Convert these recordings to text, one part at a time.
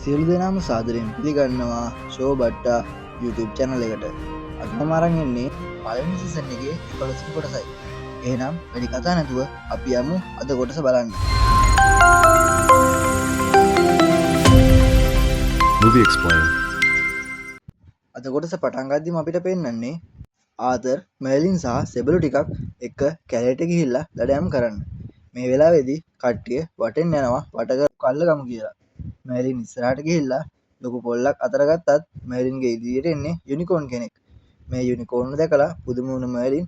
සියලු දෙනාම සාදරයෙන් පිළිගන්නවා ෂෝ බට්ටා YouTube channel එකට. අද මම අරන් එන්නේ පළවෙනි සීසන් එකේ 11 වෙනි කොටසයි. එහෙනම් වැඩි කතා නැතුව අපි යමු අද කොටස බලන්න. Movie Explain. අද කොටස පටන් ගද්දිම අපිට පෙන්වන්නේ ආතර්, මෙර්ලින් සහ සෙබළු ටිකක් එක්ක කැලේට ගිහිල්ලා දඩයම් කරන්න. මේ වෙලාවේදී කට්ටිය වටෙන් යනවා වට කල්ල ගමු කියලා. මෙර්ලින් ඉස්සරහට ගිහිල්ලා ලොකු පොල්ලක් අතර ගත්තත් මෙර්ලින්ගේ ඉදිරියට එන්නේ යුනිකෝන් කෙනෙක්. මේ යුනිකෝන්ව දැකලා පුදුම වුණ මෙර්ලින්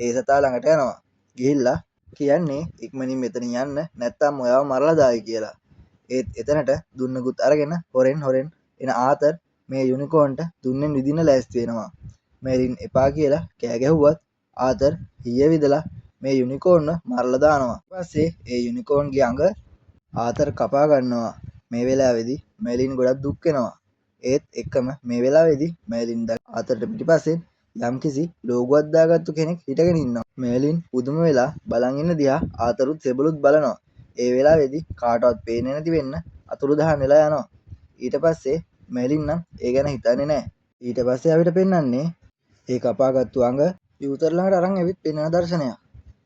ඒ සතා ළඟට යනවා. ගිහිල්ලා කියන්නේ ඉක්මනින් මෙතනින් යන්න නැත්තම් ඔයාව මරලා දායි කියලා. ඒත් එතනට දුන්නකුත් අරගෙන හොරෙන් හොරෙන් එන ආතර් මේ යුනිකෝන්ට දුන්නෙන් විදින්න ලෑස්ති වෙනවා. මෙර්ලින් එපා කියලා කෑ ගැහුවත් ආතර් හීය විදලා මේ යුනිකෝන්ව මරලා දානවා. ඊපස්සේ ඒ යුනිකෝන්ගේ අඟ ආතර් කපා ගන්නවා. මේ වෙලාවේදී මෙර්ලින් ගොඩක් දුක් වෙනවා. ඒත් එක්කම මේ වෙලාවේදී මෙර්ලින් ආතරට පිටිපස්සෙන් යම්කිසි ලෝගුවක් දාගත්තු කෙනෙක් හිටගෙන ඉන්නවා. මෙර්ලින් පුදුම වෙලා බලන් ඉන්න දිහා ආතරුත් සෙබළුත් බලනවා. ඒ වෙලාවේදී කාටවත් පේන්නේ නැති වෙන්න අතුරුදහන් වෙලා යනවා. ඊට පස්සේ මෙර්ලින් නම් ඒ ගැන හිතන්නේ නැහැ. ඊට පස්සේ අපිට පෙන්වන්නේ ඒ කපාගත්තු අඟ යූතර් ළඟට අරන් ඇවිත් පෙන්වන දර්ශනයක්.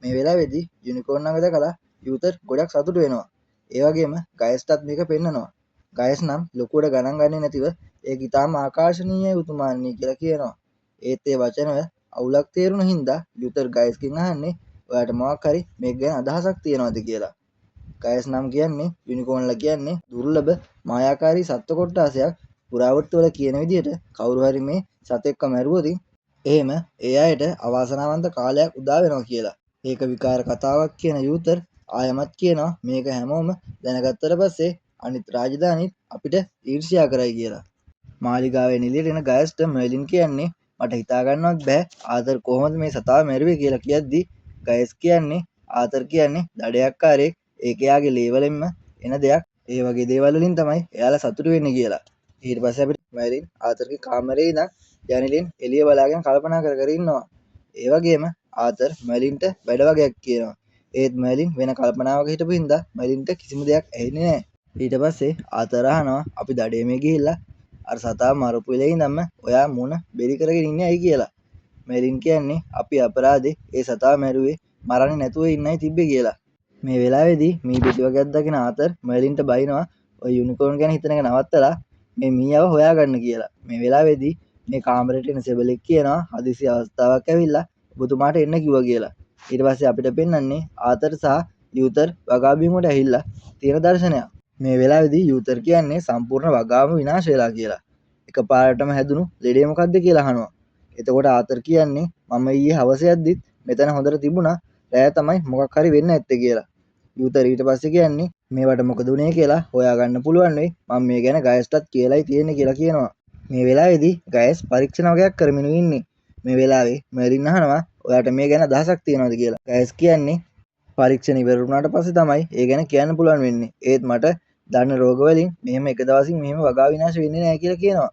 මේ වෙලාවේදී යුනිකෝන් අඟ දැකලා යූතර් ගොඩක් සතුටු වෙනවා. ඒ වගේම ගයස්ටත් මේක පෙන්නනවා. ගයස් නම් ලොකුවට ගණන් ගන්නේ නැතිව ඒක ඉතාම ආකර්ෂණීයයි උතුමාන්නේ කියලා කියනවා. ඒත් ඒ වචනවල අවුලක් තේරුණ හින්දා යූතර් ගයස්ගෙන් අහන්නේ ඔයාට මොකක් හරි මේක ගැන අදහසක් තියනවද කියලා. ගයස් නම් කියන්නේ යුනිකෝන්ලා කියන්නේ දුර්ලභ මායාකාරී සත්ව කොට්ටාසයක්. පුරාවෘත්තවල කියන විදිහට කවුරු හරි මේ සතෙක්ව මැරුවොත් එහෙම ඒ අයට අවාසනාවන්ත කාලයක් උදා වෙනවා කියලා. ඒක විකාර කතාවක් කියන යූතර් ආයමත් කියනවා මේක හැමෝම දැනගත්තට පස්සේ අනිත් රාජධානිත් අපිට ඊර්ෂ්‍යා කරයි කියලා. මාලිගාවෙන් එළියට එන ගයස්ට මෙර්ලින් කියන්නේ මට හිතා ගන්නවත් බෑ ආතර් කොහොමද මේ සතාව මැරුවේ කියලා කියද්දි ගයස් කියන්නේ ආතර් කියන්නේ දඩයක්කාරයෙක්, ඒක එයාගේ ලේවලින්ම එන දෙයක්, ඒ වගේ දේවල් වලින් තමයි එයාලා සතුටු වෙන්නේ කියලා. ඊට පස්සේ අපිට මෙර්ලින් ආතර්ගේ කාමරේ ඉඳන් ජනේලෙන් එළිය බලාගෙන කල්පනා කර කර ඉන්නවා. ඒ වගේම ආතර් මෙර්ලින්ට වැඩ වගයක් කියනවා. ඒත් මෙර්ලින් වෙන කල්පනාවක හිටපු හින්දා මෙර්ලින්ට කිසිම දෙයක් ඇහෙන්නේ නෑ. ඊට පස්සේ ආතර් අහනවා අපි දඩයමේ ගිහිල්ලා අර සතා මරපු වෙලේ ඉඳන්ම ඔයා මුණ බෙරි කරගෙන ඉන්නේ ඇයි කියලා. මෙර්ලින් කියන්නේ අපි අපරාධේ ඒ සතා මැරුවේ මරන්නේ නැතුව ඉන්නයි තිබ්බේ කියලා. මේ වෙලාවේදී මී බෙටි වගයක් දකින ආතර් මෙර්ලින්ට බයිනවා ඔය යුනිකෝන් ගැන හිතන එක නවත්තලා මේ මීයව හොයාගන්න කියලා. මේ වෙලාවේදී මේ කාමරේට එන සෙබලෙක් කියනවා හදිසි අවස්ථාවක් ඇවිල්ලා ඔබතුමාට එන්න කිව්වා කියලා. ඊට පස්සේ අපිට පෙන්වන්නේ ආතර් සහ යූතර් වගාබිමට ඇහිල්ලා තියෙන දර්ශනයක්. මේ වෙලාවේදී යූතර් කියන්නේ සම්පූර්ණ වගාවම විනාශ වෙලා කියලා. එකපාරටම හැදුණු ලෙඩේ මොකද්ද කියලා අහනවා. එතකොට ආතර් කියන්නේ මම ඊයේ හවස යද්දිත් මෙතන හොඳට තිබුණා, රෑ තමයි මොකක් හරි වෙන්න ඇත්තේ කියලා. යූතර් ඊට පස්සේ කියන්නේ මේවට මොකද වුනේ කියලා හොයාගන්න පුළුවන් වෙයි, මම මේ ගැන ගයස්ටත් කියලායි තියෙන්නේ කියලා කියනවා. මේ වෙලාවේදී ගයස් පරීක්ෂණ වගයක් කරමින් ඉන්නේ. මේ වෙලාවේ මෙර්ලින් අහනවා ඔයාට මේ ගැන අදහසක් තියනවද කියලා. ගයස් කියන්නේ පරීක්ෂණ ඉවර වුණාට පස්සේ තමයි ඒ ගැන කියන්න පුළුවන් වෙන්නේ. ඒත් මට දන්න රෝග වලින් මෙහෙම එක දවසින් මෙහෙම වගා විනාශ වෙන්නේ නෑ කියලා කියනවා.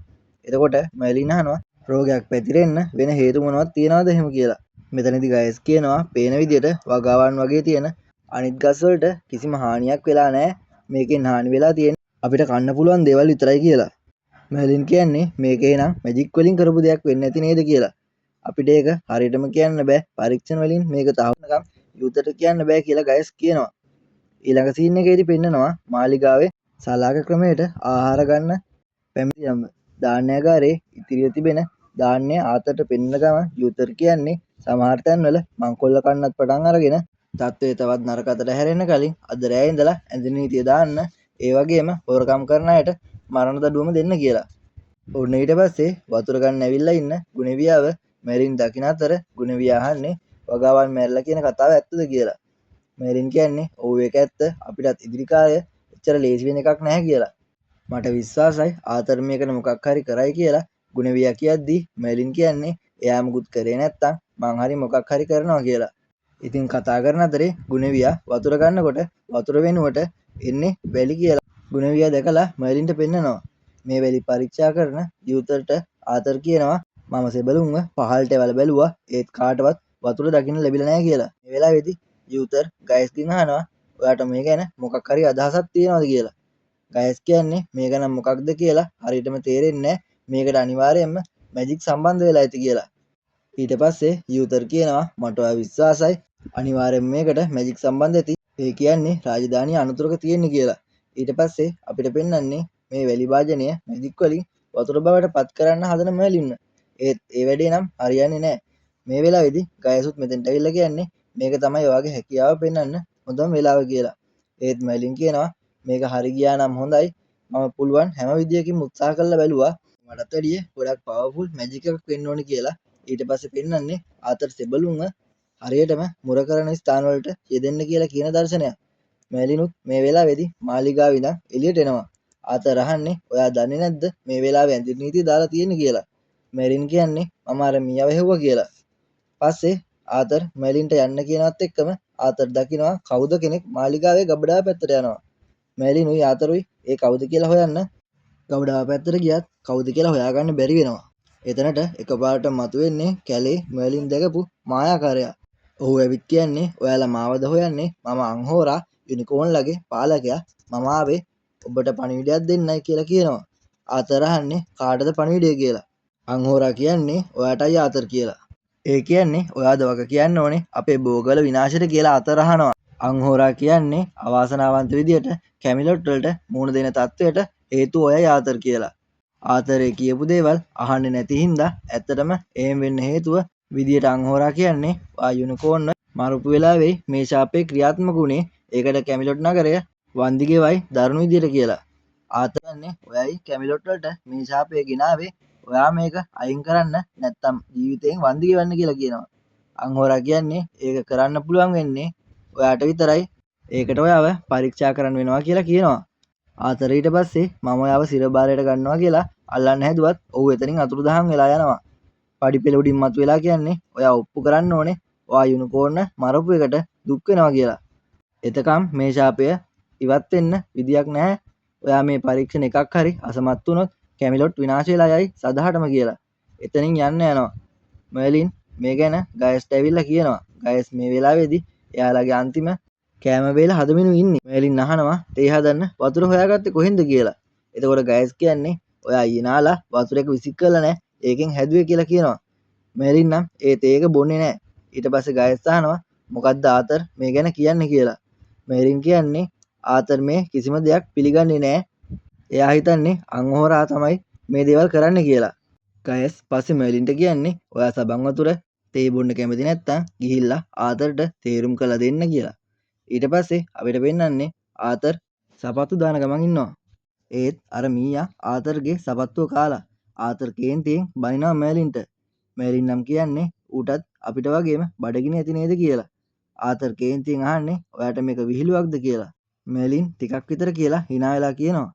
එතකොට මෙර්ලින් අහනවා රෝගයක් පැතිරෙන්න වෙන හේතු මොනවද තියනවද එහෙම කියලා. මෙතනදී ගයස් කියනවා පේන විදියට වගාවන් වගේ තියෙන අනිත් ගස් වලට කිසිම හානියක් වෙලා නෑ, මේකෙන් හානි වෙලා තියෙන්නේ අපිට කන්න පුළුවන් දේවල් විතරයි කියලා. මෙර්ලින් කියන්නේ මේක එහෙනම් මැජික් වලින් කරපු දෙයක් වෙන්න ඇති නේද කියලා. අපිට ඒක හරියටම කියන්න බෑ, පරීක්ෂණ වලින් මේක තහවුරුනකම් යූතට කියන්න බෑ කියලා ගයස් කියනවා. ඊළඟ සීන් එකේදී පෙන්නනවා මාලිගාවේ සලාක ක්‍රමයට ආහාර ගන්න පැමිණියම ධාන්‍යාගාරයේ ඉතිරිව තිබෙන ධාන්‍ය ආතරට පෙන්නන ගමන් යූතර් කියන්නේ සමහර තැන්වල මංකොල්ල කන්නත් පටන් අරගෙන තත්ත්වය තවත් නරක අතට හැරෙන්න කලින් අද රෑ ඉඳලා ඇඳින නීතිය දාන්න, ඒ වගේම හොරකම් කරන අයට මරණ දඩුවම දෙන්න කියලා. ඔන්න ඊට පස්සේ වතුර ගන්න ඇවිල්ලා ඉන්න ගුණවියාව මෙරින් දකින අතර ගුණවියා අහන්නේ වගාවන් මැරලා කියන කතාව ඇත්තද කියලා. මෙරින් කියන්නේ ඔව් ඒක ඇත්ත, අපිටත් ඉදිරි කාලය එච්චර ලේසි වෙන එකක් නැහැ කියලා. මට විශ්වාසයි ආතර් මේකට මොකක් හරි කරයි කියලා ගුණවියා කියද්දි මෙරින් කියන්නේ එයා මුකුත් කරේ නැත්තම් මං හරි මොකක් හරි කරනවා කියලා. ඉතින් කතා කරන අතරේ ගුණවියා වතුර ගන්නකොට වතුර වෙනුවට එන්නේ වැලි කියලා ගුණවියා දැකලා මෙර්ලින්ට පෙන්නනවා. මේ වැලි පරීක්ෂා කරන යූතර්ට ආතර් කියනවා මම සෙබළුන්ව පහළට එවලා බැලුවා, ඒත් කාටවත් වතුර දකින්න ලැබිලා නෑ කියලා. මේ වෙලාවේදී යූතර් ගයස්ගෙන් අහනවා ඔයාට මේ ගැන මොකක් හරි අදහසක් තියෙනවද කියලා. ගයස් කියන්නේ මේක නම් මොකක්ද කියලා හරියටම තේරෙන්නේ නැහැ. මේකට අනිවාර්යයෙන්ම මැජික් සම්බන්ධ වෙලා ඇති කියලා. ඊට පස්සේ යූතර් කියනවා මට ඔයා විශ්වාසයි. අනිවාර්යයෙන්ම මේකට මැජික් සම්බන්ධ ඇති. ඒ කියන්නේ රාජධානිය අනතුරක තියෙන්නේ කියලා. ඊට පස්සේ අපිට පෙන්වන්නේ මේ වැලි භාජනය මැජික් වලින් වතුර බවට පත් කරන්න හදන මර්ලින්ව. ඒත් ඒ වැඩේ නම් හරියන්නේ නැහැ. මේ වෙලාවේදී ගයසුත් මෙතෙන්ට ඇවිල්ලා කියන්නේ මේක තමයි ඔයාගේ හැකියාව පෙන්වන්න හොඳම වෙලාව කියලා. ඒත් මර්ලින් කියනවා මේක හරි ගියා නම් හොඳයි. මම පුළුවන් හැම විදියකින්ම උත්සාහ කරලා බැලුවා. මටත් වැඩිය ගොඩක් පවර්ෆුල් මැජික් එකක් වෙන්න ඕනි කියලා. ඊට පස්සේ පෙන්වන්නේ ආතර් සෙබළුන්ව හරියටම මුර කරන ස්ථානවලට යෙදෙන්න කියලා කියන දර්ශනයක්. මර්ලිනුත් මේ වෙලාවේදී මාලිගාව ඉඳන් එළියට එනවා. ආතර් අහන්නේ ඔයා දන්නේ නැද්ද මේ වෙලාවේ ඇඳිරි නීතිය දාලා තියෙන්නේ කියලා. මර්ලින් කියන්නේ මම අර මීයව හෙව්වා කියලා. පස්සේ ආතර් මර්ලින්ට යන්න කියනවත් එක්කම ආතර් දකිනවා කවුද කෙනෙක් මාලිගාවේ ගබඩාව පැත්තට යනවා. මර්ලිනුයි ආතරුයි ඒ කවුද කියලා හොයන්න ගබඩාව පැත්තට ගියත් කවුද කියලා හොයාගන්න බැරි වෙනවා. එතනට එකපාරට මතුවෙන්නේ කැලේ මර්ලින් දැකපු මායාකාරයා. ඔහු ඇවිත් කියන්නේ ඔයාලා මාවද හොයන්නේ, මම අංහෝරා යුනිකෝන්ලගේ පාලකයා, මම ආවේ ඔබට පණිවිඩයක් දෙන්නයි කියලා කියනවා. ආතර් අහන්නේ කාටද පණිවිඩය කියලා. අංහෝරා කියන්නේ ඔයාටයි ආතර් කියලා. ඒ කියන්නේ ඔයාද වග කියන්න ඕනේ අපේ බෝගල විනාශයට කියලා ආතර් අහනවා. අංහෝරා කියන්නේ අවාසනාවන්ත විදියට කැමිලොට් වලට මුහුණ දෙන තත්ත්වයට හේතුව ඔයයි ආතර් කියලා. ආතර් ඒ කියපු දේවල් අහන්නේ නැති හින්දා ඇත්තටම එහෙම වෙන්න හේතුව විදියට අංහෝරා කියන්නේ ඔයා යුනිකෝන්ව මරපු වෙලාවේ මේ ශාපේ ක්‍රියාත්මක වුණේ, ඒකට කැමිලොට් නගරය වන්දි ගෙවයි දරුණු විදියට කියලා. ආතර් කියන්නේ ඔයයි කැමිලොට් වලට මේ ශාපය ගෙනාවේ, ඔයා මේක අයින් කරන්න නැත්තම් ජීවිතයෙන් වන්දි ගෙවන්න කියලා කියනවා. අංහෝරා කියන්නේ ඒක කරන්න පුළුවන් වෙන්නේ ඔයාට විතරයි, ඒකට ඔයාව පරීක්ෂා කරන්න වෙනවා කියලා කියනවා. ආතර ඊට පස්සේ මම ඔයාව සිරබාරයට ගන්නවා කියලා අල්ලන්න හැදුවත් ඔහු එතනින් අතුරුදහන් වෙලා යනවා. පඩිපෙළ උඩින් මතුවෙලා කියන්නේ ඔයා ඔප්පු කරන්න ඕනේ ඔයා යුනිකෝර්න මරපු එකට දුක් වෙනවා කියලා. එතකම් මේ ශාපය ඉවත් වෙන්න විදියක් නැහැ. ඔයා මේ පරීක්ෂණ එකක් හරි අසමත් වුණොත් කැමිලොට් විනාශ වෙලා යයි සදහටම කියලා. එතනින් යන්න යනවා. මර්ලින් මේ ගැන ගයස්ට ඇවිල්ලා කියනවා. ගයස් මේ වෙලාවේදී එයාලගේ අන්තිම කෑම වේල හදමිනු ඉන්නේ. මර්ලින් අහනවා තේ හදන්න වතුර හොයාගත්තේ කොහෙන්ද කියලා. එතකොට ගයස් කියන්නේ ඔයා ඊයේ නාලා වතුර එක විසික් කරලා නැහැ, ඒකෙන් හැදුවේ කියලා කියනවා. මර්ලින් නම් ඒ තේ එක බොන්නේ නැහැ. ඊට පස්සේ ගයස් අහනවා මොකද්ද ආතර් මේ ගැන කියන්නේ කියලා. මර්ලින් කියන්නේ ආතර් මේ කිසිම දෙයක් පිළිගන්නේ නැහැ. එයා හිතන්නේ අංහෝරා තමයි මේ දේවල් කරන්නේ කියලා. ගයස් පස්සේ මර්ලින්ට කියන්නේ ඔයා සබන් වතුර තේ බොන්න කැමති නැත්තම් ගිහිල්ලා ආතරට තේරුම් කරලා දෙන්න කියලා. ඊට පස්සේ අපිට පෙන්වන්නේ ආතර් සපත්තු දාන ගමන් ඉන්නවා. ඒත් අර මීයා ආතර්ගේ සපත්තුව කාලා ආතර් කේන්තියෙන් බනිනවා මර්ලින්ට. මර්ලින් නම් කියන්නේ ඌටත් අපිට වගේම බඩගිනි ඇති නේද කියලා. ආතර් කේන්තියෙන් අහන්නේ ඔයාට මේක විහිළුවක්ද කියලා. මර්ලින් ටිකක් විතර කියලා හිනා වෙලා කියනවා.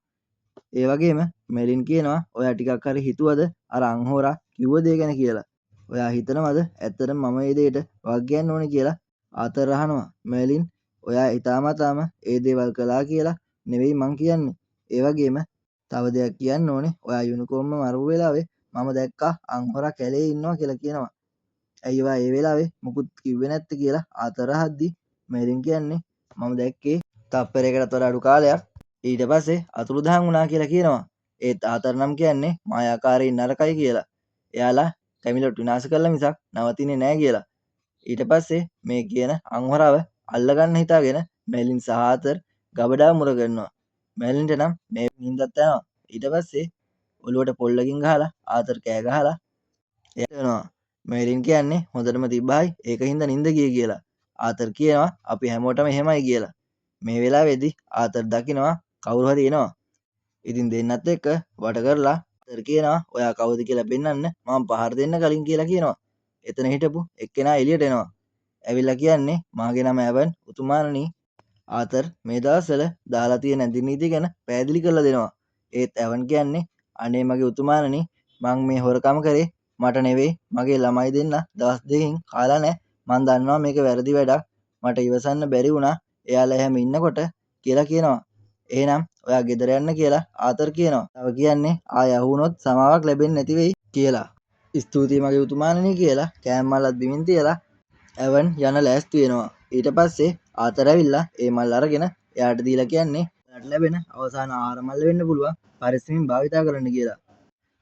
ඒ වගේම මර්ලින් කියනවා ඔයා ටිකක් හරි හිතුවද අර අංහෝරා කිව්ව දේ ගැන කියලා. ඔයා හිතනවද ඇත්තටම මම මේ දෙයට වග කියන්න ඕනේ කියලා ආතර් අහනවා. මර්ලින් ඔයා හිතාමතාම ඒ දේවල් කළා කියලා නෙවෙයි මං කියන්නේ. ඒ වගේම තව දෙයක් කියන්න ඕනේ, ඔයා යුනිකෝන්ම මරපු වෙලාවේ මම දැක්කා අංහෝරා කැලේ ඉන්නවා කියලා කියනවා. ඇයි ඔයා ඒ වෙලාවේ මුකුත් කිව්වේ නැත්තේ කියලා ආතර් අහද්දි මර්ලින් කියන්නේ මම දැක්කේ තප්පරයකටත් වඩා අඩු කාලයක්, ඊට පස්සේ අතුරුදහන් වුණා කියලා කියනවා. ඒත් ආතර් නම් කියන්නේ මායාකාරීන් නරකයි කියලා. එයාලා කැමිලොට් විනාශ කළා මිසක් නවතින්නේ නෑ කියලා. ඊට පස්සේ මේ කියන අංහෝරාව අල්ලගන්න හිතාගෙන මර්ලින් සහ ආතර් ගබඩාව මුර කරනවා. මර්ලින්ට නම් මේ නින්දත් යනවා. ඊට පස්සේ ඔළුවට පොල්ලකින් ගහලා ආතර් කෑ ගහලා එනවා. මර්ලින් කියන්නේ හොඳටම තිබ්බයි ඒක හින්දා නින්ද ගියේ කියලා. ආතර් කියනවා අපි හැමෝටම එහෙමයි කියලා. මේ වෙලාවේදී ආතර් දකිනවා කවුරු හරි එනවා. ඉතින් දෙන්නත් එක්ක වට කරලා ආතර් කියනවා ඔයා කවුද කියලා පෙන්වන්න මම පහර දෙන්න කලින් කියලා කියනවා. එතන හිටපු එක්කෙනා එළියට එනවා. ඇවිල්ලා කියන්නේ මාගේ නම ඇවන් උතුමාණනි. ආතර් මේ දවස්වල දාලා තියෙන ඇඳිරි නීති ගැන පැහැදිලි කරලා දෙනවා. ඒත් ඇවන් කියන්නේ අනේ මගේ උතුමාණනි මං මේ හොරකම කරේ මට නෙවෙයි මගේ ළමයි දෙන්න දවස් දෙකකින් කාලා නෑ. මං දන්නවා මේක වැරදි වැඩක්, මට ඉවසන්න බැරි වුණා එයාලා එහෙම ඉන්නකොට කියලා කියනවා. එහෙනම් ඔයා ගෙදර යන්න කියලා ආතර් කියනවා. තව කියන්නේ ආය ඇහුනොත් සමාවක් ලැබෙන්නේ නැති වෙයි කියලා. ස්තුතියි මගේ උතුමාණනි කියලා කෑම මල්ලත් බිමින් තියලා ඇවන් යන ලෑස්ති වෙනවා. ඊට පස්සේ ආතර් ඇවිල්ලා ඒ මල් අරගෙන එයාට දීලා කියන්නේ ඔයාට ලැබෙන අවසාන ආහාර මල්ල වෙන්න පුළුවන්, පරිස්සමින් භාවිතා කරන්න කියලා.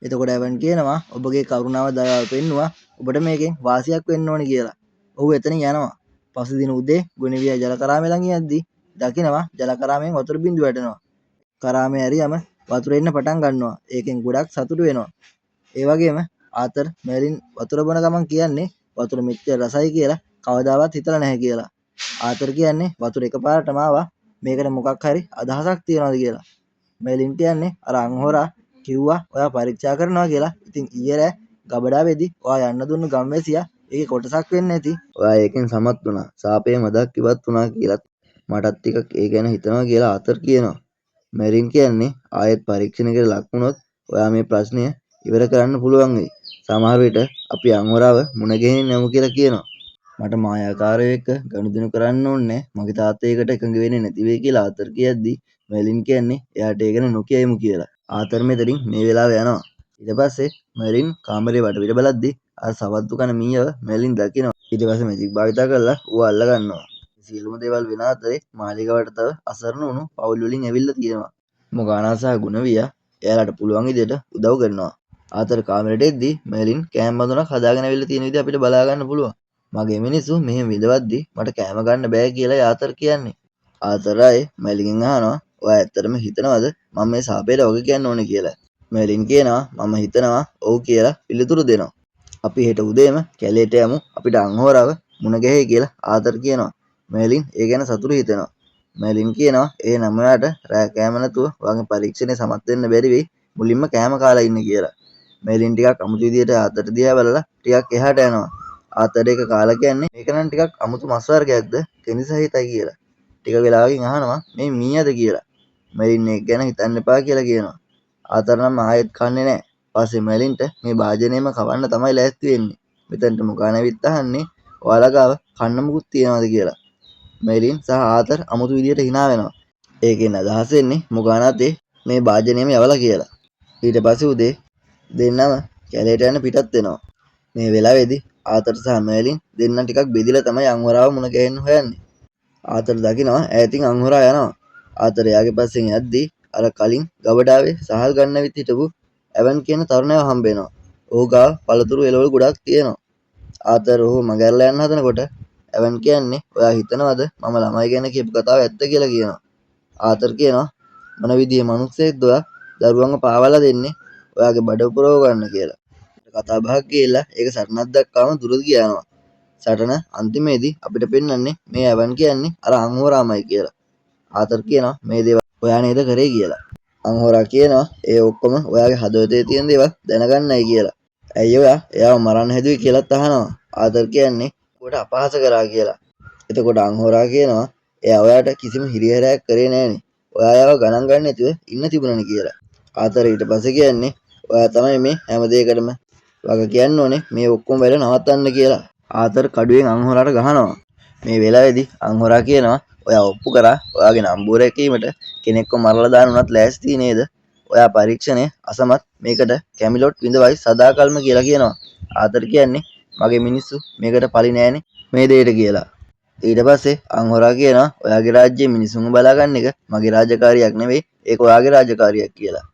එතකොට ඇවන් කියනවා ඔබගේ කරුණාව දයාව පෙන්නුවා, ඔබට මේකෙන් වාසියක් වෙන්න ඕනි කියලා. ඔහු එතනින් යනවා. පසුදින උදේ ගුනිවියා ජල කරාමේ ළඟ යද්දී දකිනවා ජල කරාමෙන් වතුර බිඳු වැටෙනවා. කරාමේ ඇරියම වතුර එන්න පටන් ගන්නවා. ඒකෙන් ගොඩක් සතුටු වෙනවා. ඒ වගේම ආතර් මෙර්ලින් වතුර බොන ගමන් කියන්නේ වතුර මෙච්චර රසයි කියලා කවදාවත් හිතලා නැහැ කියලා. ආතර් කියන්නේ වතුර එකපාරටම ආවා, මේකට මොකක් හරි අදහසක් තියනවාද කියලා. මෙර්ලින් කියන්නේ අර අංහෝරා කිව්වා ඔයා පරීක්ෂා කරනවා කියලා. ඉතින් ඊයේ රෑ ගබඩාවේදී ඔයා යන්න දුන්නු ගම්වැසියා ඒකේ කොටසක් වෙන්න ඇති. ඔයා ඒකෙන් සමත් වුණා. සාපේ මදක් ඉවත් වුණා කියලත් මටත් ටිකක් ඒ ගැන හිතනවා කියලා ආතර් කියනවා. මෙරින් කියන්නේ ආයෙත් පරීක්ෂණයකට ලක් වුණොත් ඔයා මේ ප්‍රශ්නය ඉවර කරන්න පුළුවන් වෙයි. සමහර විට අපි අංහෝරාව මුණ ගැහෙන්න යමු කියලා කියනවා. මට මායාකාරයෝ එක්ක ගනුදෙනු කරන්න ඕනේ, මගේ තාත්තා ඒකට එකඟ වෙන්නේ නැති වෙයි කියලා ආතර් කියද්දි මෙලින් කියන්නේ එයාට ඒ ගැන නොකිය යමු කියලා. ආතර් මෙතනින් මේ වෙලාව යනවා. ඊට පස්සේ මෙලින් කාමරේ වටපිට බලද්දි අර සවත්තු කන මීයව මෙලින් දකිනවා. ඊට පස්සේ මැජික් භාවිතා කරලා ඌව අල්ල ගන්නවා. සියලුම දේවල් වෙන අතරේ මාලිගාවට තව අසරණ වුණු පවුල් වලින් ඇවිල්ලා තියෙනවා. මොගානා සහ ගුණවියා එයාලට පුළුවන් විදියට උදව් කරනවා. ආතර් කාමරේට එද්දි මෙලින් කෑම බඳුනක් හදාගෙන ඇවිල්ලා තියෙන විදිය අපිට බලා ගන්න පුළුවන්. මගේ මිනිස්සු මෙහෙම විඳවද්දි මට කෑම ගන්න බෑ කියලා ආතර් කියන්නේ. ආතර් ආයේ මෙලින්ගෙන් අහනවා ඔයා ඇත්තටම හිතනවද මම මේ සාපේට වග කියන්න ඕනේ කියලා. මෙලින් කියනවා මම හිතනවා ඔව් කියලා පිළිතුරු දෙනවා. අපි හෙට උදේම කැලේට යමු, අපිට අංහෝරාව මුණ ගැහේ කියලා ආතර් කියනවා. මෙලින් ඒ ගැන සතුටු හිතෙනවා. මෙලින් කියනවා එහෙනම් ඔයාට රෑ කෑම නැතුව ඔයාගේ පරීක්ෂණය සමත් වෙන්න බැරි වෙයි, මුලින්ම කෑම කාලා ඉන්න කියලා. මෙලින් ටිකක් අමුතු විදියට ආතර් දිහා බලලා ටිකක් එහාට යනවා. ආතර් එක කාලා කියන්නේ මේක නම් ටිකක් අමුතු මස් වර්ගයක්ද, කෙඳි සහිතයි කියලා. ටික වෙලාවකින් අහනවා මේ මීයද කියලා. මෙලින් ඒක ගැන හිතන්න එපා කියලා කියනවා. ආතර් නම් ආයෙත් කන්නේ නෑ. පස්සේ මෙලින්ට මේ භාජනයම කවන්න තමයි ලෑස්ති වෙන්නේ. මෙතනට මොකාන ඇවිත් අහන්නේ ඔයාලා ගාව කන්න මුකුත් තියනවද කියලා. මෙලින් සහ ආතර් අමුතු විදියට හිනා වෙනවා. ඒකෙන් අදහස් වෙන්නේ මොකාන අතේ මේ භාජනයම යවලා කියලා. ඊට පස්සේ උදේ දෙන්නම කැලේට යන පිටත් වෙනවා. මේ වෙලාවේදී ආතර් සහ මෙලින් දෙන්න ටිකක් බෙදිලා තමයි අංහෝරාව මුණ ගැහෙන්න හොයන්නේ. ආතර් දකිනවා ඈතින් අංහෝරා යනවා. ආතර් එයාගේ පස්සෙන් යද්දී අර කලින් ගබඩාවේ සහල් ගන්න ඇවිත් හිටපු ඇවන් කියන තරුණයව හම්බ වෙනවා. ඔහු ගාව පළතුරු එළවලු ගොඩක් තියෙනවා. ආතර් ඔහු මගහැරලා යන්න හදනකොට ඇවන් කියන්නේ ඔයා හිතනවද මම ළමයි ගැන කියපු කතාව ඇත්ත කියලා කියනවා. ආතර් කියනවා මොන විදිහේ මනුස්සයෙක්ද ඔයා, දරුවන්ව පාවලා දෙන්නේ ඔයාගේ බඩ පුරව ගන්න කියලා. කතා බහක් ගිහිල්ලා ඒක සටනක් දක්වාම දුර ගියානවා. සටන අන්තිමේදී අපිට පෙන්වන්නේ මේ ඇවන් කියන්නේ අර අංහෝරාමයි කියලා. ආතර් කියනවා මේ දේවල් ඔයා නේද කරේ කියලා. අංහෝරා කියනවා ඒ ඔක්කොම ඔයාගේ හදවතේ තියෙන දේවල් දැනගන්නයි කියලා. ඇයි ඔයා එයාව මරන්න හැදුවේ කියලාත් අහනවා. ආතර් කියන්නේ ඔබට අපහාස කරා කියලා. එතකොට අංහෝරා කියනවා එයා ඔයාට කිසිම හිරිහැරයක් කරේ නෑනේ. ඔයා එයාව ගණන් ගන්න නැතුව ඉන්න තිබුණනේ කියලා. ආතර් ඊට පස්සේ කියන්නේ ඔයා තමයි මේ හැම දෙයකටම වග කියන්න ඕනේ, මේ ඔක්කොම වැඩ නවත්තන්න කියලා. ආතර් කඩුවෙන් අංහෝරාට ගහනවා. මේ වෙලාවේදී අංහෝරා කියනවා ඔයා ඔප්පු කරා ඔයාගේ නම්බුව රැකීමට කෙනෙක්ව මරලා දාන්න උනත් ලෑස්ති නේද? ඔයා පරීක්ෂණය අසමත්, මේකට කැමිලොට් විඳවයි සදාකල්ම කියලා කියනවා. ආතර් කියන්නේ මගේ මිනිස්සු මේකට පලි නෑනේ මේ දෙයට කියලා. ඊට පස්සේ අංහෝරා කියනවා ඔයාගේ රාජ්‍යයේ මිනිසුන්ව බලා ගන්න එක මගේ රාජකාරියක් නෙවෙයි, ඒක ඔයාගේ රාජකාරියක් කියලා.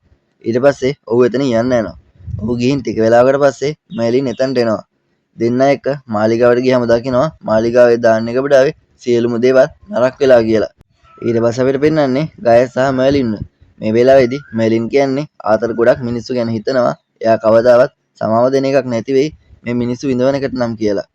ඊට පස්සේ ඔහු එතනින් යන්න යනවා. ඔහු ගිහින් ටික වෙලාවකට පස්සේ මෙලින් එතනට එනවා. දෙන්න එක්ක මාලිගාවට ගියාම දකිනවා මාලිගාවේ දාන්න ගබඩාවේ සියලුම දේවල් නරක වෙලා කියලා. ඊට පස්සේ අපිට පෙන්වන්නේ ගයස් සහ මර්ලින්ව. මේ වෙලාවේදී මර්ලින් කියන්නේ ආතර් ගොඩක් මිනිස්සු ගැන හිතනවා. එයා කවදාවත් සමාව දෙන එකක් නැති වෙයි මේ මිනිස්සු විඳවන එකට නම් කියලා.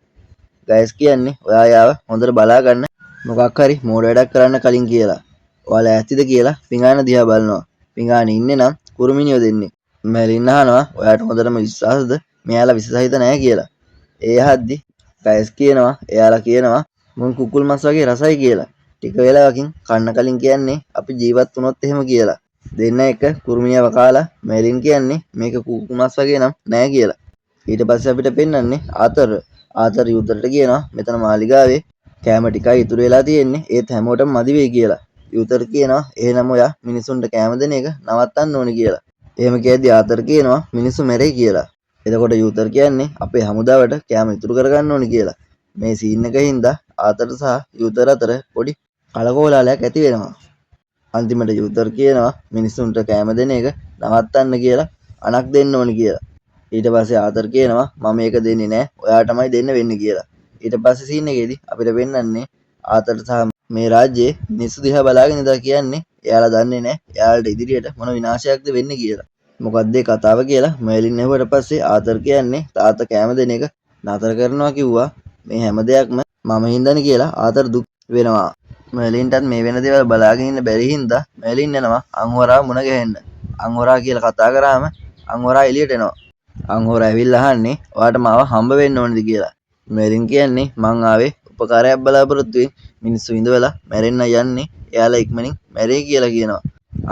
ගයස් කියන්නේ ඔයා යාව හොඳට බලා ගන්න මොකක් හරි මෝඩ වැඩක් කරන්න කලින් කියලා. ඔයා ලෑස්තිද කියලා පිඟාන දිහා බලනවා. පිඟානේ ඉන්නේ නම් කුරුමිනියෝ දෙන්නේ. මර්ලින් අහනවා ඔයාට හොඳටම විශ්වාසද මෙයාලා විස සහිත නෑ කියලා. ඒ අහද්දි ගයස් කියනවා එයාලා කියනවා මුන් කුකුල් මස් වගේ රසයි කියලා. ටික වෙලාවකින් කන්න කලින් කියන්නේ අපි ජීවත් වුණොත් එහෙම කියලා. දෙන්න එක කුරුමිනියව කාලා මර්ලින් කියන්නේ මේක කුකුල් මස් වගේ නම් නෑ කියලා. ඊට පස්සේ අපිට පෙන්වන්නේ ආතර්. ආතර් යුතරට කියනවා මෙතන මාලිගාවේ කෑම ටිකයි ඉතුරු වෙලා තියෙන්නේ, ඒත් හැමෝටම මදි වෙයි කියලා. යුතර කියනවා එහෙනම් ඔයා මිනිසුන්ට කෑම දෙන එක නවත්තන්න ඕනි කියලා. එහෙම කියද්දි ආතර් කියනවා මිනිස්සු මැරෙයි කියලා. එතකොට යුතර් කියන්නේ අපේ හමුදාවට කෑම ඉතුරු කරගන්න ඕනි කියලා. මේ සීන් එක හින්දා ආතර් සහ යුතර් අතර පොඩි කලකෝලාලයක් ඇති වෙනවා. අන්තිමට යූතර් කියනවා මිනිස්සුන්ට කෑම දෙන එක නවත්තන්න කියලා, අණක් දෙන්න ඕනි කියලා. ඊට පස්සේ ආතර් කියනවා මම ඒක දෙන්නේ නෑ, ඔයාටමයි දෙන්න වෙන්නේ කියලා. ඊට පස්සේ සීන් එකේදී අපිට පෙන්වන්නේ ආතර් සහ මේ රාජ්‍යයේ මිනිස්සු දිහා බලාගෙන ඉඳලා කියන්නේ එයාලා දන්නේ නෑ එයාලට ඉදිරියට මොන විනාශයක්ද වෙන්නේ කියලා. මොකද්ද ඒ කතාව කියලා මෙර්ලින් ඇහුවට පස්සේ ආතර් කියන්නේ තාත්තා කෑම දෙන එක නතර කරනවා කිව්වා, මේ හැම දෙයක්ම මම හින්දානේ කියලා ආතර් දුක් වෙනවා. මෙර්ලින්ටත් මේ වෙන දේවල් බලාගෙන ඉන්න බැරි හින්දා මෙර්ලින් යනවා අංහොරා මුණ ගැහෙන්න. අංහොරා කියලා කතා කරාම අංහොරා එළියට එනවා. අංහොරා ඇවිල්ලා අහන්නේ ඔයාට මාව හම්බ වෙන්න ඕනේද කියලා. මෙර්ලින් කියන්නේ මං ආවේ උපකාරයක් බලාපොරොත්තුවෙන්, මිනිස්සු ඉඳවලා මැරෙන්න යන්නේ, එයාලා ඉක්මනින් මැරෙයි කියලා කියනවා.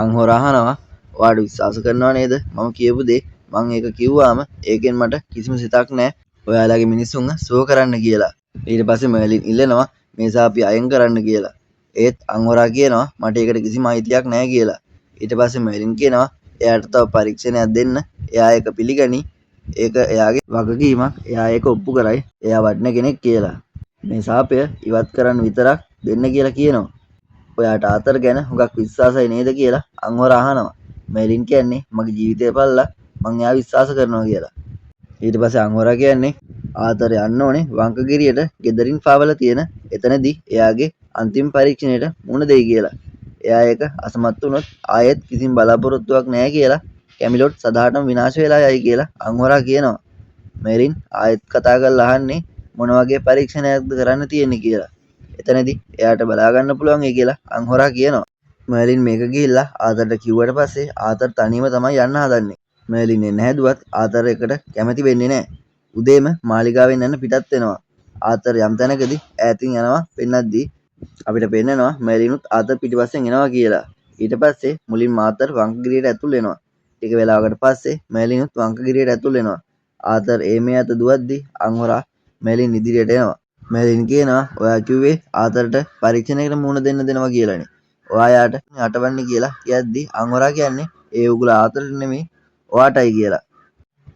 අංහොරා අහනවා ඔයාට විශ්වාස කරනව නේද මම කියපු දේ? මං ඒක කිව්වාම ඒකෙන් මට කිසිම සිතක් නෑ ඔයාලගේ මිනිස්සුන්ව සුව කරන්න කියලා. ඊට පස්සේ මෙර්ලින් ඉල්ලනවා මේ සාපිය අයින් කරන්න කියලා. ඒත් අංහොරා කියනවා මට ඒකට කිසිම අයිතියක් නෑ කියලා. ඊට පස්සේ මෙර්ලින් කියනවා එයාට තව පරීක්ෂණයක් දෙන්න, එයා ඒක පිළිගනි, ඒක එයාගේ වගකීමක්, එයා ඒක ඔප්පු කරයි එයා වටින කෙනෙක් කියලා. මේ සාපය ඉවත් කරන්න විතරක් දෙන්න කියලා කියනවා. ඔයාට ආතර් ගැන හුඟක් විශ්වාසයි නේද කියලා අංහොරා අහනවා. මෙර්ලින් කියන්නේ මගේ ජීවිතය පල්ලා මං එයාව විශ්වාස කරනවා කියලා. ඊට පස්සේ අංහොරා කියන්නේ ආතර් යන්න ඕනේ වංකගිරියට, ගෙදරින් පාවලා තියෙන එතනදී එයාගේ අන්තිම පරීක්ෂණයට මුහුණ දෙයි කියලා. එයා ඒක අසමත් වුණොත් ආයෙත් කිසිම බලාපොරොත්තුවක් නෑ කියලා, කැමිලොට් සදාටම විනාශ වෙලා යයි කියලා අංහොරා කියනවා. මෙරින් ආයෙත් කතා කරලා අහන්නේ මොන වගේ පරීක්ෂණයක්ද කරන්න තියෙන්නේ කියලා. එතනදී එයාට බලා ගන්න පුළුවන් ඒ කියලා අංහොරා කියනවා. මෙර්ලින් මේක ගිහිල්ලා ආතරට කිව්වට පස්සේ ආතර් තනියම තමයි යන්න හදන්නේ. මෙර්ලින් එන්න හැදුවත් ආතර් එකට කැමති වෙන්නේ නෑ. උදේම මාලිගාවෙන් යන්න පිටත් වෙනවා. ආතර් යම් තැනකදී ඈතින් යනවා පෙන්නද්දී අපිට පෙන්නනවා මෙර්ලිනුත් ආතර් පිටිපස්සෙන් එනවා කියලා. ඊට පස්සේ මුලින්ම ආතර් වංකගිරියට ඇතුල් වෙනවා. ටික වෙලාවකට පස්සේ මෙර්ලිනුත් වංකගිරියට ඇතුල් වෙනවා. ආතර් ඒ මේ අත දුවද්දී අංහොරා මෙර්ලින් ඉදිරියට එනවා. මෙර්ලින් කියනවා ඔයා කිව්වේ ආතරට පරීක්ෂණයකට මුහුණ දෙන්න දෙනවා කියලානේ. ඔයා යාට අටවන්නේ කියලා කියද්දි අංහොරා කියන්නේ ඒ උගුල ආතරට නෙමෙයි ඔයාටයි කියලා.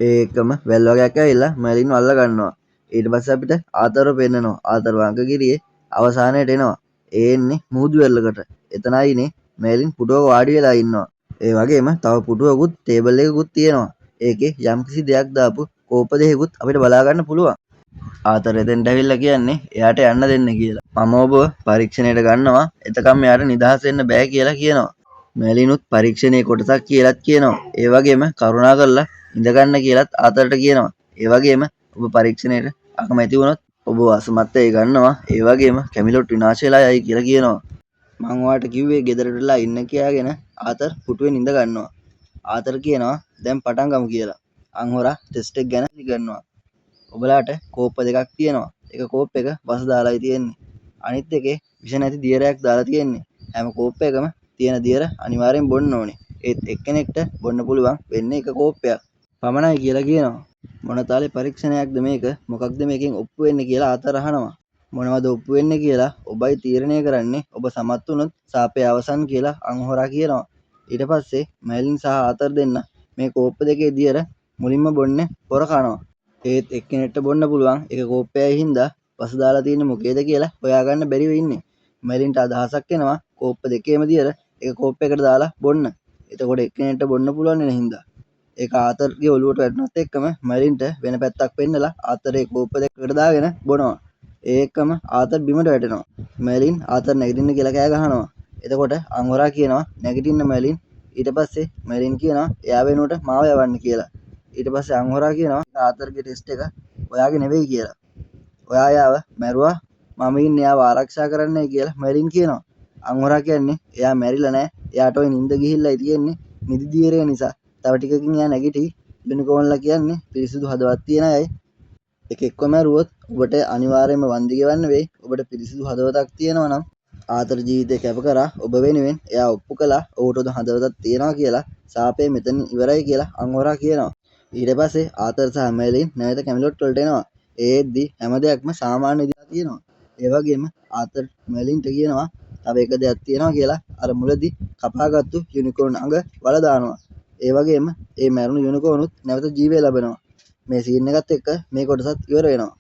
ඒ එක්කම වැල් වගයක් ඇවිල්ලා මෙර්ලින්ව අල්ල ගන්නවා. ඊට පස්සේ අපිට ආතරව පෙන්නනවා. ආතර් වංකගිරියේ අවසානයට එනවා. ඒ එන්නේ මුහුදු වෙරළකට. එතන අයිනේ මෙර්ලින් පුටුවක වාඩි වෙලා ඉන්නවා. ඒ වගේම තව පුටුවකුත් ටේබල් එකකුත් තියෙනවා. ඒකේ යම්කිසි දෙයක් දාපු කෝප්ප දෙකකුත් අපිට බලා ගන්න පුළුවන්. ආතර් එතෙන්ට ඇවිල්ලා කියන්නේ එයාට යන්න දෙන්න කියලා. මම ඔබව පරීක්ෂණයට ගන්නවා, එතකම් එයාට නිදහස් වෙන්න බෑ කියලා කියනවා. මෙර්ලිනුත් පරීක්ෂණයේ කොටසක් කියලත් කියනවා. ඒ වගේම කරුණා කරලා ඉඳ ගන්න කියලත් ආතරට කියනවා. ඒ වගේම ඔබ පරීක්ෂණයට අකමැති වුණොත් ඔබ අසමත් වෙයි ගන්නවා. ඒ වගේම කැමිලොට් විනාශ වෙලා යයි කියලා කියනවා. මං ඔයාට කිව්වේ ගෙදරට වෙලා ඉන්න කියාගෙන ආතර් පුටුවෙන් ඉඳ ගන්නවා. ආතර් කියනවා දැන් පටන් ගමු කියලා. අංහොරා ටෙස්ට් එක ගැන පිළිගන්නවා. ඔබලාට කෝප්ප දෙකක් තියෙනවා. එක කෝප් එක වස දාලායි තියෙන්නේ. අනිත් එකේ විෂ නැති දියරයක් දාලා තියෙන්නේ. හැම කෝප් එකම තියෙන දියර අනිවාර්යෙන් බොන්න ඕනේ. ඒත් එක්කෙනෙක්ට බොන්න පුළුවන් වෙන්නේ එක කෝප්පයක් පමණයි කියලා කියනවා. මොන තාලේ පරීක්ෂණයක්ද මේක? මොකක්ද මේකෙන් ඔප්පු වෙන්නේ කියලා ආතර් අහනවා. මොනවද ඔප්පු වෙන්නේ කියලා ඔබයි තීරණය කරන්නේ. ඔබ සමත් වුණොත් සාපය අවසන් කියලා අංහොරා කියනවා. ඊට පස්සේ මෙර්ලින් සහ ආතර් දෙන්න මේ කෝප්ප දෙකේ දියර මුලින්ම බොන්නේ පොර කනවා. ඒත් එක්කෙනෙක්ට බොන්න පුළුවන් එක කෝප්පයයි හින්දා වස දාලා තියෙන්නේ මොකේද කියලා හොයාගන්න බැරිව ඉන්නේ. මෙර්ලින්ට අදහසක් එනවා කෝප්ප දෙකේම දියර එක කෝප්පයකට දාලා බොන්න. එතකොට එක්කෙනෙක්ට බොන්න පුළුවන් වෙන හින්දා. ඒක ආතර්ගේ ඔලුවට වැටුණත් එක්කම මෙර්ලින්ට වෙන පැත්තක් පෙන්නලා ආතර් ඒ කෝප්ප දෙකකට දාගෙන බොනවා. ඒ එක්කම ආතර් බිමට වැටෙනවා. මෙර්ලින් ආතර් නැගිටින්න කියලා කෑ ගහනවා. එතකොට අංහොරා කියනවා නැගිටින්න මෙර්ලින්. ඊට පස්සේ මෙර්ලින් කියනවා එයා වෙනුවට මාව යවන්න කියලා. ඊට පස්සේ අංහොරා කියනවා ආතර්ගේ ටෙස්ට් එක ඔයාගේ නෙවෙයි කියලා. ඔයා එයාව මැරුවා, මම ඉන්නේ එයාව ආරක්ෂා කරන්නයි කියලා මෙර්ලින් කියනවා. අංහොරා කියන්නේ එයා මැරිලා නෑ, එයාට ඔය නින්ද ගිහිල්ලායි තියෙන්නේ, නිදි දියරේ නිසා. තව ටිකකින් එයා නැගිටි. යුනිකෝන්ලා කියන්නේ පිරිසිදු හදවත් තියෙන අයයි. එකෙක්ව මැරුවොත් ඔබට අනිවාර්යයෙන්ම වන්දි ගෙවන්න වෙයි. ඔබට පිරිසිදු හදවතක් තියෙනවා නම් ආතර ජීවිතය කැප කරා ඔබ වෙනුවෙන්, එයා ඔප්පු කළා ඔහුට හොඳ හදවතක් තියෙනවා කියලා. සාපය මෙතනින් ඉවරයි කියලා අංහොරා කියනවා. ඊට පස්සේ ආතර් සහ මෙර්ලින් නැවත කැමිලොට් වලට එනවා. ඒ එද්දි හැම දෙයක්ම සාමාන්‍ය විදිහට තියෙනවා. ඒ වගේම ආතර් මෙර්ලින්ට කියනවා තව එක දෙයක් තියෙනවා කියලා. අර මුලදි කපාගත්තු යුනිකෝන් අඟ වල දානවා. ඒ වගේම ඒ මැරුණු යුනිකෝනුත් නැවත ජීවය ලබනවා. මේ සීන් එකත් එක්ක මේ කොටසත් ඉවර වෙනවා.